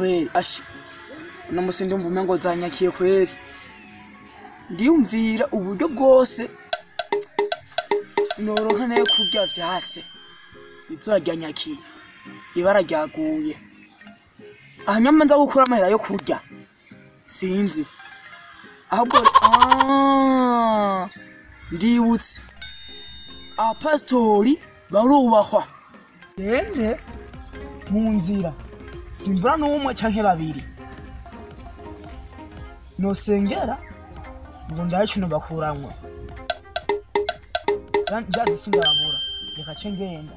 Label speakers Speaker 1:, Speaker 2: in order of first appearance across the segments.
Speaker 1: kweli. Ashi uno musi ndumva umengo zanyakiye kweli. Ndiyumvira uburyo bwose noronka nayo kurya vyase. Izuba ryanyakiye, ibara ryaguye. Ahanyuma nza gukura amahera yo kurya. Sinzi. Ahubwo ndibutse. Abapasitori barubahwa. Gende mu nzira simbura n'umwe canke babiri. Nosengera ngo ndaye kino bakuramwo. Ndazi sindababura. Reka ce ngenda.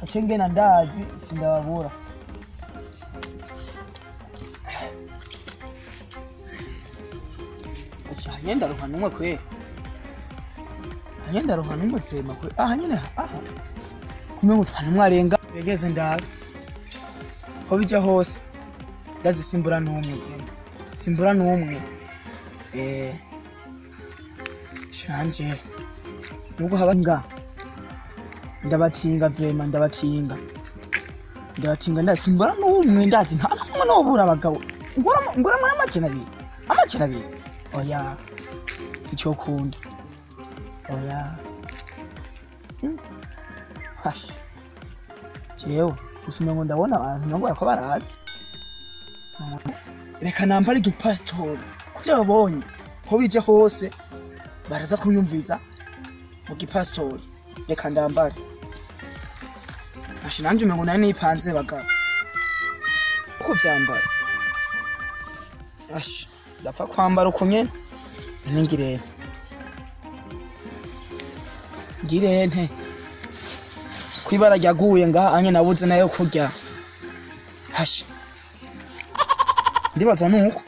Speaker 1: Kace ngenda ndazi sindababura. Ahanyenda ndaronka n'umwe kweli. Ahanyenda ndaronka n'umwe twema kweli. Aha nyene aha. Kumengo nta arenga yegeze ndabe. Ho bija hose ndazi simbura n'umwe vrema. Simbura n'umwe. Shanje. Nuko haba nga. Ndabatinga vrema ndabatinga. Ndabatinga ndasimbura n'umwe ndazi nta n'umwe nobura abagabo. Ngora muri amajana abiri. Amajana abiri. Oya. Icyo kunda. Oya. Hash. Jewe usumengo ndabona abantu ngo barako barazi. Reka nambare igipasitori. Ko ndababonye ko bije hose baraza kunyumviza mu gipasitori. Reka ndambare. Ashi nanje umengo nari nipanze bagabo. Uko vyambara. Ashi ndapfa kwambara uko nyene. Ningirene. Ngirente. Kwibara ryaguye ngaha anye nabuze nayo kurya. Hashi. Ndibaza nuko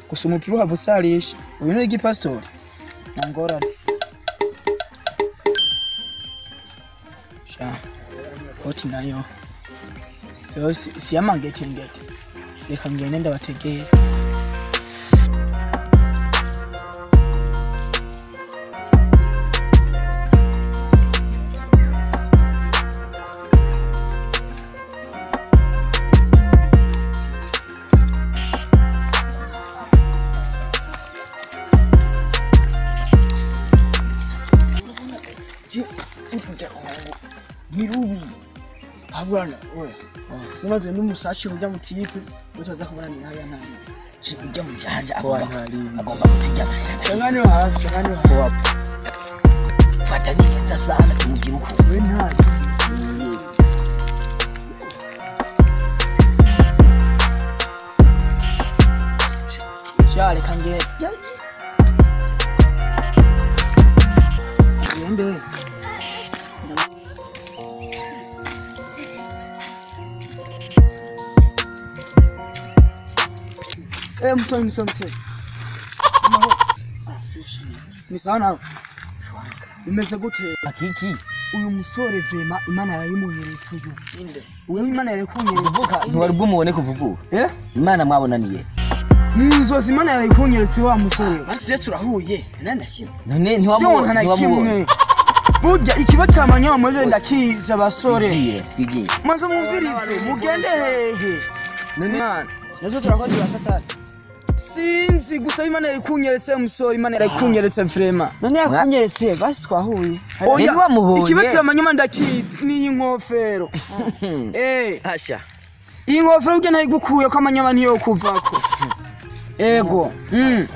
Speaker 1: gusa umupira uhava usarisha. Uyu ni igipasitori. Nangorane. Sha. Koti nayo. Yo si yamangete ngete. Reka ngende ndabategera.
Speaker 2: Nirubi aburana oya umaze n'umusashi ujya mu tipe utaza kubona ni hariya ntari
Speaker 3: ujya mu janja agomba kutujya
Speaker 2: cyangwa hafi cyangwa
Speaker 3: fata neza sana tumubwira uko
Speaker 2: we ntari
Speaker 1: Shale kange ngende. Msoni. Amaho. Afishi. Ni sawa nawe. Bimeze gute?
Speaker 3: Akiki.
Speaker 1: Uyu musore vrema Imana yayimunyeretse uyu.
Speaker 2: Inde.
Speaker 1: Uyu Imana yarikunyeretse.
Speaker 3: Ntiwari bwumubone kuvuga.
Speaker 1: Eh?
Speaker 3: Imana mwabonaniye.
Speaker 1: Munzozi Imana yarikunyeretse wa musore.
Speaker 2: Basi turahuye. Nani ndashima.
Speaker 3: None ntiwamubonye.
Speaker 1: Burya ikibatamanya wameze ndakiza basore.
Speaker 3: Twigiye.
Speaker 1: Manzo mumvirize mugende hehe.
Speaker 3: None
Speaker 2: nazo turakoze ba satani.
Speaker 1: Sinzi gusa Imana yarikunyeretse musore, Imana yarikunyeretse vrema.
Speaker 2: None yakunyeretse basi twahuye.
Speaker 1: Oya
Speaker 3: wamubonye.
Speaker 1: Ikibatamanya ndakizi ni inkofero.
Speaker 3: Hasha.
Speaker 1: Iyi nkofero ubwe ntayigukuye ko amanyama ntiyo kuvako. Ego.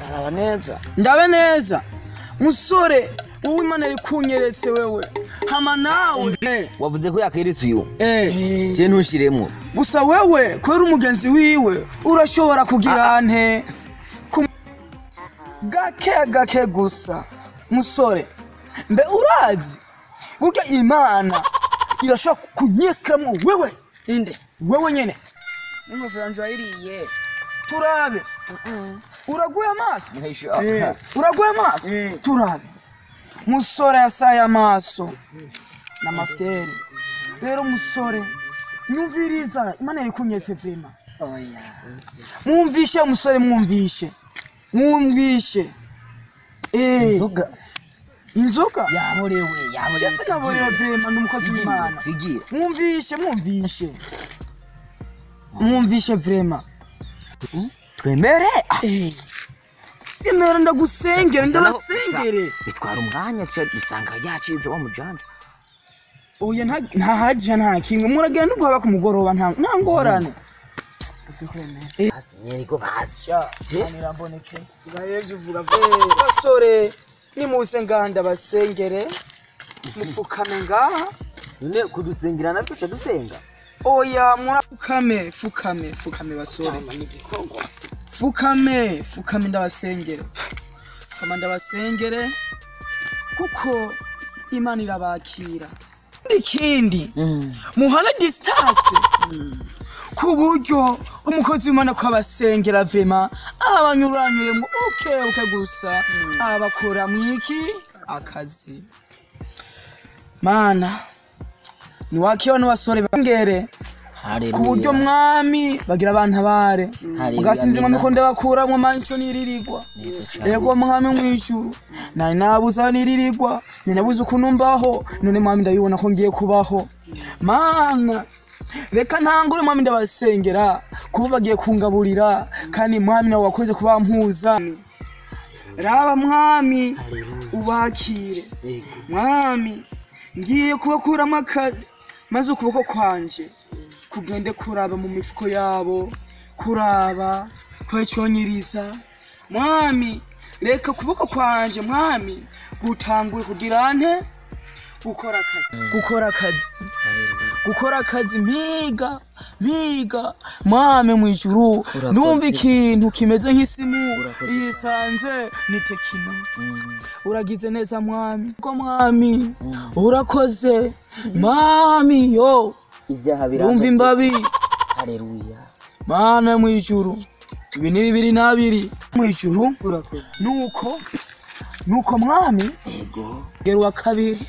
Speaker 2: Araba neza.
Speaker 1: Ndabe neza. Musore wowe Imana yarikunyeretse wewe. Hama nawe
Speaker 3: wavuze ko yakeretse uyu. Je ntushiremwo.
Speaker 1: Gusa wewe kwera umugenzi wiwe urashobora kugira nte gake gake gusa musore mbe urazi burya Imana irashobora kunyekeramo wewe
Speaker 2: inde
Speaker 1: wewe nyene
Speaker 2: ingofero yanje wayiriye
Speaker 1: turabe. Uraguye amaso. Uraguye amaso. Turabe. Musore yasaye amaso na mafuteri. Rero musore nyumviriza Imana yarikunyeretse vrema.
Speaker 2: Oya.
Speaker 1: Mwumvishe musore mwumvishe. Mwumvishe.
Speaker 3: Inzoga.
Speaker 1: Inzoga?
Speaker 3: Yaborewe.
Speaker 1: Jese naborewe vrema ndi umukozi w'Imana.
Speaker 3: Twigira.
Speaker 1: Mwumvishe mwumvishe. Mwumvishe vraiment.
Speaker 3: Twemere.
Speaker 1: Emera ndagusengere ndabasengere.
Speaker 3: Bitwara umwanya dusanga yacitse wa mujanja.
Speaker 1: Oya nta haja nta kimwe muragenda no guhaba ku mugoroba nta ngorane.
Speaker 3: Basi nyeriko basi.
Speaker 1: Niramboneke. Sigayeje uvuga basore nimuze nganda basengere mufukame ngaha.
Speaker 3: None kudusengera nabyo cha dusenga.
Speaker 1: Oya murafukame fukame fukame basore. Fukame fukame ndabasengere. Fukame ndabasengere kuko Imana irabakira. Ikindi muhana distance ku buryo umukozi w'Imana kwabasengera vraiment abanyuranyure mu okay gusa abakora mwiki akazi. Mana ni wakiwa n'abasore bangere ku buryo mwami bagira abantu abare mugasinzi mwami ko ndabakuramwo mani ico niririgwa. Yego mwami mwijuru nari nabuza niririgwa ninabuze ukuntu mbaho none mwami ndabibona ko ngiye kubaho. Mana reka ntangure mwami ndabasengera kuba bagiye kungaburira kandi mwami nawe wakoze kubampuza. Raba mwami ubakire mwami ngiye kubakuramo akazi maze ukuboko kwanje kugende kuraba mu mifuko yabo kuraba kweconyiriza. Mwami reka kuboko kwanje mwami gutangure kugira nte gukora akazi gukora akazi gukora akazi mpiga mpiga mwami mwijuru numva ikintu kimeze nk'isimu isanze ni tekino. Uragize neza mwami ko mwami urakoze mwami yo
Speaker 3: ivyaha biranga
Speaker 1: numva imbabi.
Speaker 3: Haleluya.
Speaker 1: Mana mwijuru ibi ni 22 mwijuru nuko nuko mwami
Speaker 3: yego
Speaker 1: gerwa kabiri.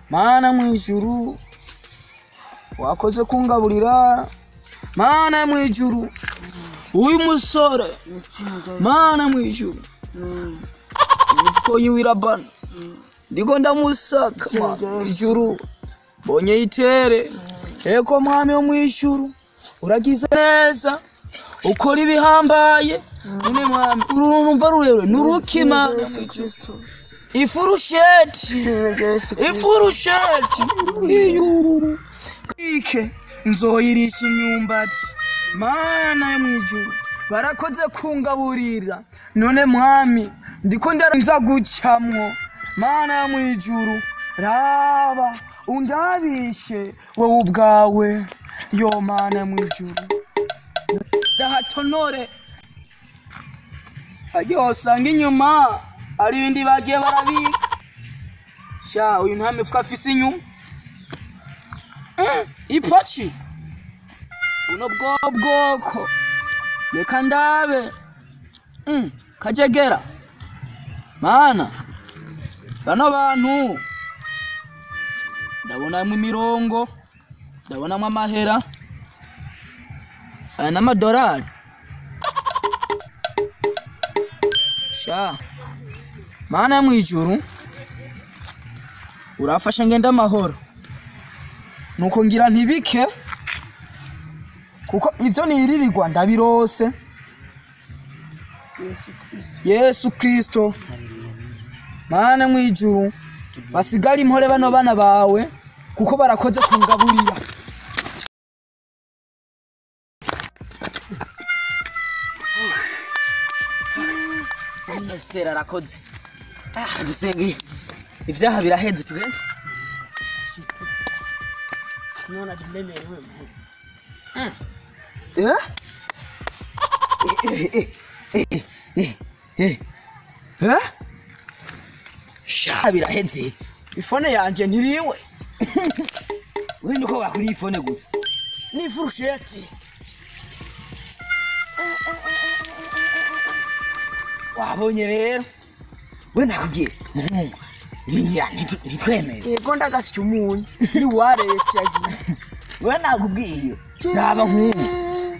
Speaker 1: Mana mwijuru wakoze kungaburira. Mana mwijuru uyu musore mana mwijuru imifuko yiwe irabana ndiko ndamusaka ijuru bonye itere. Eko mwami wo mwijuru uragize neza ukora ibihambaye. None mwami urumva rurerure nurukima ifurusheti ifurusheti iyururu ike nzoyirisha imyumbati. Mana yo mwijuru barakoze kungaburira none mwami ndiko ndaranza gucamwo. Mana yo mwijuru raba undabishe wowe ubwawe yo mana mwijuru dahatonore agiye osanga inyuma ari ibindi bagiye barabika. Sha uyu nta mifuka afise inyuma ipachi buno bwoko reka ndabe kajegera. Mana bano bantu ndabonamwo imirongo ndabonamwo amahera aya n'amadolari. Sha mana mwijuru urafasha ngenda amahoro nuko ngira ntibike kuko ivyo niririrwa ndabirose. Yesu Kristo mana mwijuru basigara impore bano bana bawe kuko barakoze kungaburira.
Speaker 3: Pasiteri arakoze. Dusenge ivyaha biraheze tugende.
Speaker 2: None ati mbemerewe mu.
Speaker 3: Sha biraheze.
Speaker 2: Ifone yanje ntiriwe.
Speaker 3: Wewe nuko bakuri ifone gusa.
Speaker 2: Ni furusheti.
Speaker 3: Wabonye rero. We nakubwiye muhungu rindira ntitwemere.
Speaker 2: Yego ndagasya umunyu ni waretse yagiye.
Speaker 3: We nakubwiye raba nkubu.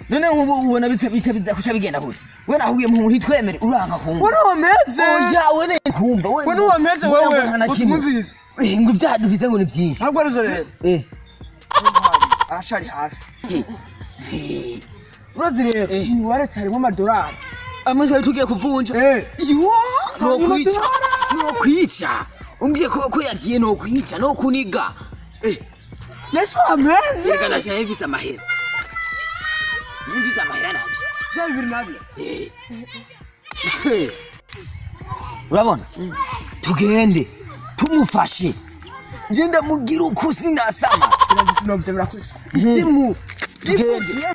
Speaker 3: None nkubu ubona bice biza kuca bigenda gute? We nakubwiye muhungu ntitwemere uranga kumva.
Speaker 1: We nuwameze.
Speaker 3: Oya we ne kumva we.
Speaker 1: We nuwameze wewe utumvirize.
Speaker 3: Ngo ibyaha dufise ngo ni byinshi.
Speaker 1: Ntabwo arizo rero. Arashari hafi. Urazi rero mu wallet harimo amadolari.
Speaker 3: Amwe twari tugiye kuvunja. Yo, nokwica. Nokwica. Umbwiye ko yagiye nokwica, nokuniga.
Speaker 1: Nese amenze.
Speaker 3: Reka ndashira mvise amahera. Nimvise amahera nanje.
Speaker 1: Vya bibiri nabyo.
Speaker 3: Urabona? Tugende tumufashe. Nje ndamugira uko sinasama.
Speaker 1: Sinovyo birakwisa. Isimu.
Speaker 3: Tugende.